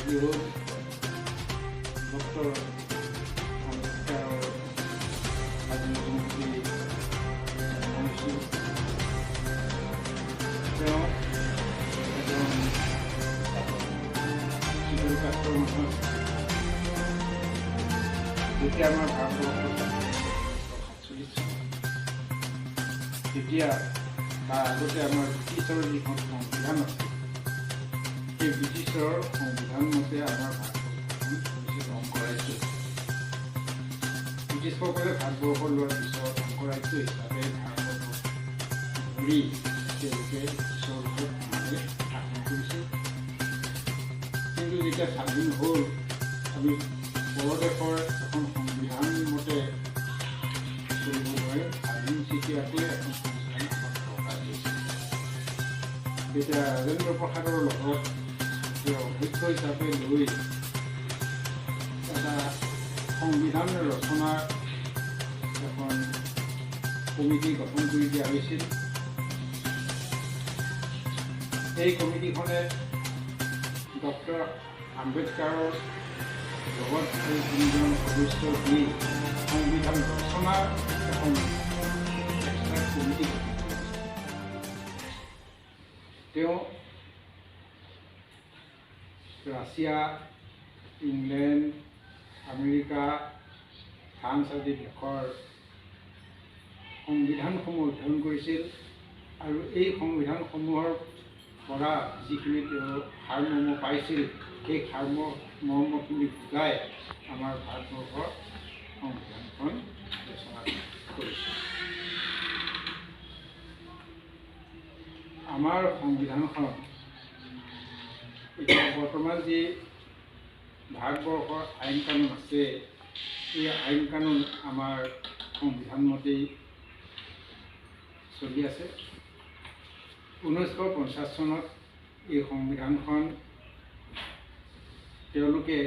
গৰাকী হ'ল ডক্টৰ আম্বেদকাৰৰ আজি নতুনকৈ জন্ম হৈছিল। তেওঁ এজন চিডিউল কাষ্টৰ মানুহ আছিল। যেতিয়া আমাৰ ভাৰতবৰ্ষৰ 1947 চনত, তেতিয়া তাৰ আগতে আমাৰ ব্ৰিটিছৰ যিখন সংবিধান আছিল, সেই ব্ৰিটিছৰ সংবিধান মতে আমাৰ ভাৰতবৰ্ষখন চলিছিল অংগৰাজ্য। ব্ৰিটিছসকলে ভাৰতবৰ্ষ লোৱাৰ পিছত অংগৰাজ্য হিচাপে ভাৰতবৰ্ষক ধৰি তেওঁলোকে ব্ৰিটিছৰ লগত সমানে শাসন কৰিছিল। কিন্তু যেতিয়া স্বাধীন হ'ল, আমি পৰদেশৰ এখন সংবিধান মতে চলিব নোৱাৰিম। স্বাধীন চিতীয়াকৈ এখন সংবিধান আমাক দৰকাৰ হৈছিল। তেতিয়া ৰাজেন্দ্ৰ প্ৰসাদৰ লগত তেওঁ অধ্যক্ষ হিচাপে লৈ এটা সংবিধান ৰচনাৰ এখন কমিটি গঠন কৰি দিয়া হৈছিল। এই কমিটিখনে ডক্টৰ আম্বেদকাৰৰ লগত এই তিনিজন সদস্য দি সংবিধান ৰচনাৰ এখন এক্সট্ৰা কমিটি গঠন কৰিছিল। তেওঁ ৰাছিয়া, ইংলেণ্ড, আমেৰিকা, ফ্ৰান্স আদি দেশৰ সংবিধানসমূহ অধ্যয়ন কৰিছিল আৰু এই সংবিধানসমূহৰ পৰা যিখিনি তেওঁ সাৰমৰ্ম পাইছিল, সেই সাৰমৰ্মখিনি বুজাই আমাৰ ভাৰতবৰ্ষৰ সংবিধানখন ৰচনা কৰিছিল। আমাৰ সংবিধানখন এতিয়া বৰ্তমান যি ভাৰতবৰ্ষৰ আইন কানুন আছে, এই আইন কানুন আমাৰ সংবিধান মতেই চলি আছে। 1950 চনত এই সংবিধানখন তেওঁলোকে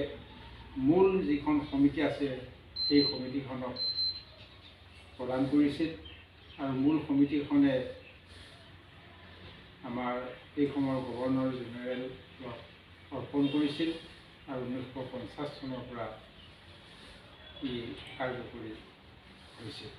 মূল যিখন সমিতি আছে, সেই সমিতিখনক প্ৰদান কৰিছিল আৰু মূল সমিতিখনে আমাৰ সেই সময়ৰ গভৰ্ণৰ জেনেৰেলক অৰ্পণ কৰিছিল আৰু 1950 চনৰ পৰা ই কাৰ্যকৰী হৈছিল।